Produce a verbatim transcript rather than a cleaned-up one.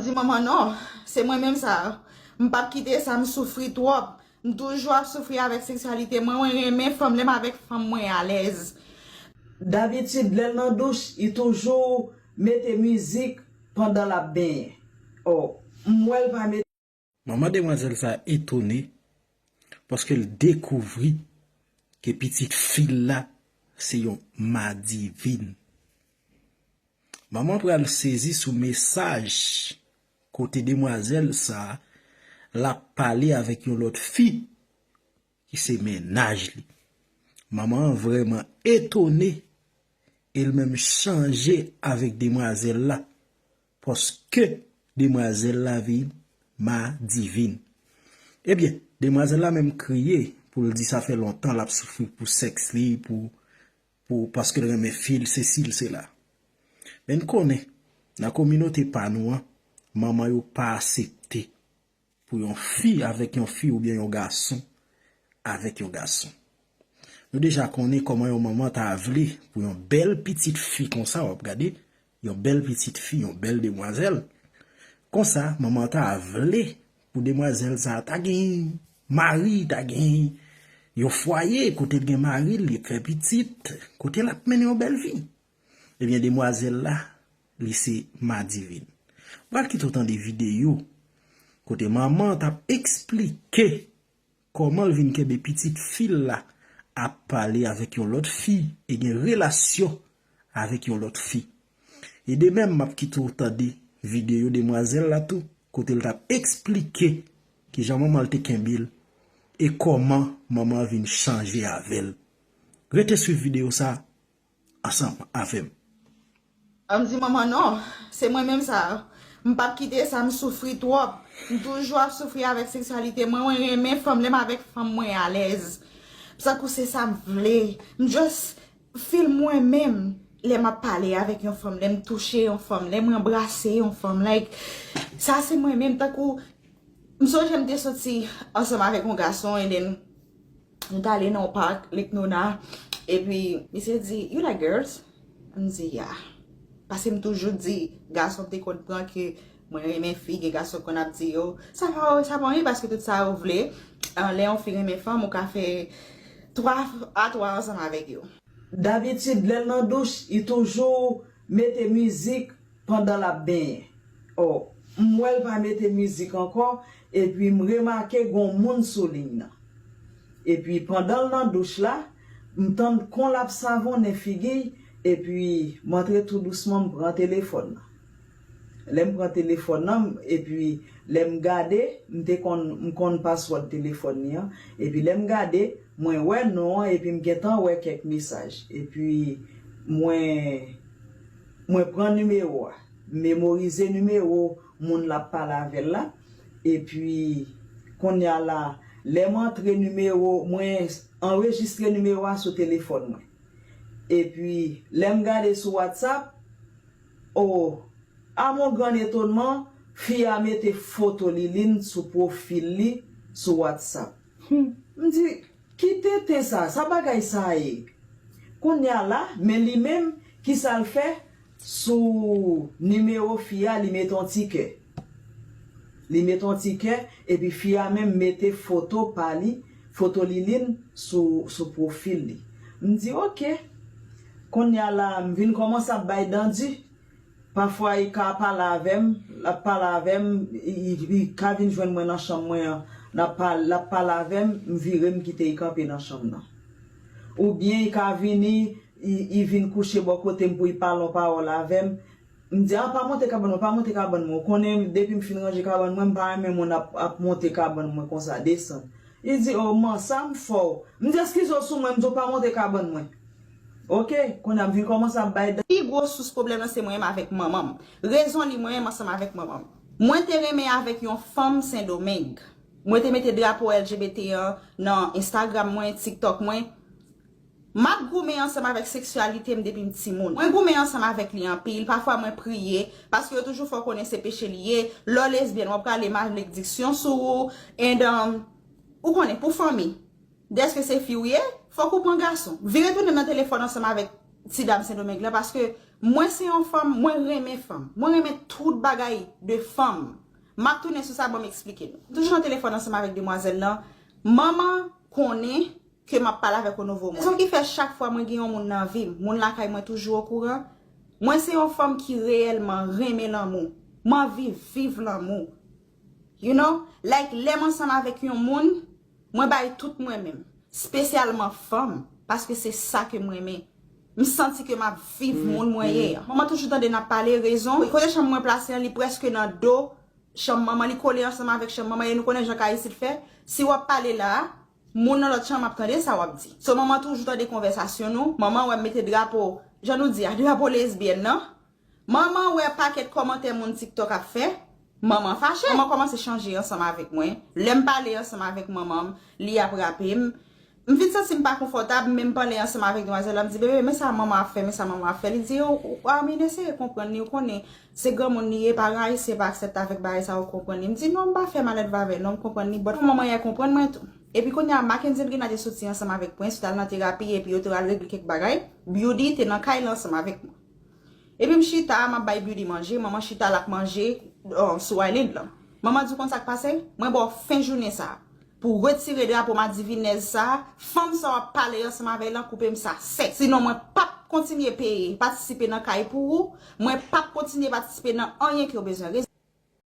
Di manman non, se mwen menm sa. M p ap kite sa, m soufri twòp. M toujou ap soufri avèk seksyalite mwen, mwen renmen fanm, lè m avèk fanm mwen alèz. Dabitid lè l nan douch, li toujou mete mizik pandan l ap benyen. O, m wè l pa mete. Manman demwazèl sa etone paske l dekouvri ke pitit fi l la se yon madivin. Manman pral sezi sou mesaj kote demwazèl sa l ap pale avèk yon lòt fi ki se mennaj li. Manman an vrèman etone e l menm chanje avèk demwazèl la paske demwazèl la vin madivin. Ebyen, demwazèl la menm kriye pou l di sa fè lontan l ap soufri pou sèks li, pou, pou paske l renmen fi l, sesi l, sela. Men n konnen, nan kominote pa nou an, manman yo pa aksepte pou yon fi avèk yon fi oubyen yon gason avèk yon gason. Nou deja konnen kòman yon manman ta vle pou yon bèl pitit fi konsa, w ap gade, yon bèl pitit fi, yon bèl demwazèl. Konsa, manman ta vle pou demwazèl sa ta gen mari, ta gen yon fwaye kote l gen mari l, li fè pitit, kote l ap mennen yon bèl vi. Ebyen, demwazèl la, li se madivin. M pral kite w tande videyo kote manman an t ap eksplike kòman l vin kenbe pitit fi l la ap pale avèk yon lòt fi e gen relasyon avèk yon lòt fi. E de menm, m ap kite w tande videyo demwazèl la tou, kote l t ap eksplike kijan manman l te kenbe l e kòman manman an vin chanje avè l. Rete swiv videyo sa a ansanm avè m. M di manman non, se mwen menm sa. M p ap kite sa, m soufri twòp. M toujou ap soufri avèk seksyalite mwen, mwen renmen fanm, lè m avèk fanm mwen alèz. M sankou se sa m vle. M just feel mwen menm lè m ap pale avèk yon fanm, lè m touche yon fanm, lè m anbrase yon fanm, like, sa se mwen menm, tankou M sonje m te soti ansanm avèk yon gason, and then nou t ale nan yon park, Lake Nona, epi misye di, "You like girls?" M di, "Yeah." Paske m toujou di gason m te konn pran ke mwen renmen fi, gen gason k konn ap di yo, "Sa pa, sa pa anyen paske tout sa ou vle, lè yon fi renmen fanm, ou ka fè twa a twa ansanm avèk yo." Dabitid lè l nan douch, li toujou mete mizik pandan l ap benyen. O, m wè l pa mete mizik ankò, epi m remake gon moun sou liy nan. Epi pandan l nan douch la, m tann kon l ap savonnen figi l, epi m antre tou dousman, m pran telefòn nan. Lè m pran telefòn nan, epi lè m gade, m te konn, m konn paswòd telefòn li an, epi lè m gade, mwen wè non an, epi m gentan wè kèk mesaj. Epi mwen, mwen pran nimewo a, m memorize nimewo moun l ap pale avè l la, epi kounye a la, lè m antre nimewo, mwen anrejistre nimewo a sou telefòn mwen. Epi lè m gade sou WhatsApp, o, a mon gran etonman, fi a mete foto Liline sou pwofil li sou WhatsApp. M di, "Ki tenten sa, sa bagay sa ye?" Kounye a la, men li menm, ki sa l fè? Sou nimewo fi a, li mete yon ti kè. Li mete yon ti kè, epi fi a menm mete foto pa li, foto Liline sou, sou pwofil li. M di, "Oke." Kounye a la, m vin kòmanse ap bay dandi. Pafwa, li ka pale avè m, l ap pale avè m, li, li, li ka vin jwenn mwen nan chanm mwen an, l ap pale, l ap pale avè m, m vire, m kite li kanpe nan chanm nan. Oubyen li ka vini, li, li vin kouche bò kote m pou li pale yon pawòl avè m. M di, "A, pa monte kabann mwen, pa monte kabann mwen. Ou konnen, depi m fin ranje kabann mwen, m pa renmen moun ap, ap monte kabann mwen konsa, desann." Li di, "O, man, sa m fè w?" M di, "Eskize w sou mwen," m di, "Ou pa monte kabann mwen." Oke, kounye a m vin kòmanse ap bay dan. Pi gwo sous pwoblèm nan se mwen menm avèk manman m. Rezon li mwen menm ansanm avèk manman m. Mwen te renmen avèk yon fanm Sendomeng. Mwen te mete drapo L G B T an nan Instagram mwen, TikTok mwen. M ap goumen ansanm avèk seksyalite m depi m timoun. Mwen goumen ansanm avèk li anpil. Pafwa mwen priye, paske yo toujou fè w konnen se peche li ye. Lè w lesbyèn, w ap rale malediksyon sou ou. And, um, ou konnen, pou fanmi, dèske se fi w ye, fòk ou pran gason. Vire tounen nan telefòn ansanm avèk ti dam Sendomeng lan, paske Mwen se yon fanm, mwen renmen fanm. Mwen renmen tout bagay de fanm. M ap tounen sou sa, ban m eksplike nou. Toujou nan telefòn ansanm avèk demwazèl lan, manman konnen ke m ap pale avèk yon nouvo moun. Rezon ki fè chak fwa mwen gen yon moun nan vi m, moun lakay mwen toujou okouran. Mwen se yon fanm ki reyèlman renmen lanmou. M anvi viv lanmou. You know? Like, lè m ansanm avèk yon moun, mwen bay tout mwen menm. Espesyalman fanm, paske se sa ke m renmen. M santi ke m ap viv moun mwen ye a. Manman toujou tande n ap pale, rezon. Kote chanm mwen plase an, li prèske nan do chanm manman, li kole ansanm avèk chanm manman, e nou konnen jan ka isit fè. Si w ap pale la a, moun nan lòt chanm ap tande sa w ap di. So, manman toujou tande konvèsasyon nou. Manman wè m mete drapo, jan nou di a, drapo lesbyèn nan. Manman wè pakèt kòmantè moun TikTok ap fè. Manman fache. Manman kòmanse chanje ansanm avèk mwen. Lè m pale ansanm avèk manman m, li ap rape m. M vin santi m pa konfòtab, men m pale ansanm avèk demwazèl la, m di, "Bebe, men sa manman ap fè, men sa manman ap fè." Li di, "Ou, ou, Armin, eseye konprann li, ou konnen, se granmoun li ye, paran ayisyen pa aksepte avèk bagay sa, ou konprann li." M di, "Non, m pa fè malèt avè l, non, m konprann li, but fò manman y a konprann mwen tou." Epi kounye a, Mackenzie Gina te soti ansanm avèk Prince, yo t al nan terapi, epi yo te al regle kèk bagay. Beauty te nan kay la ansanm avèk mwen. Epi m chita, m ap bay Beauty manje, manman chita, l ap manje, uh, sou island lan. Manman di, "Ou konn sa k pase? Mwen ba w fen jounen sa a. Pou w retire drapo madivinèz sa a, fanm sa w ap pale ansanm avè l lan, koupe m sa sèk. Sinon, mwen p ap kontinye peye, patisipe nan kay pou ou, mwen p ap kontinye patisipe nan anyen ke w bezwen."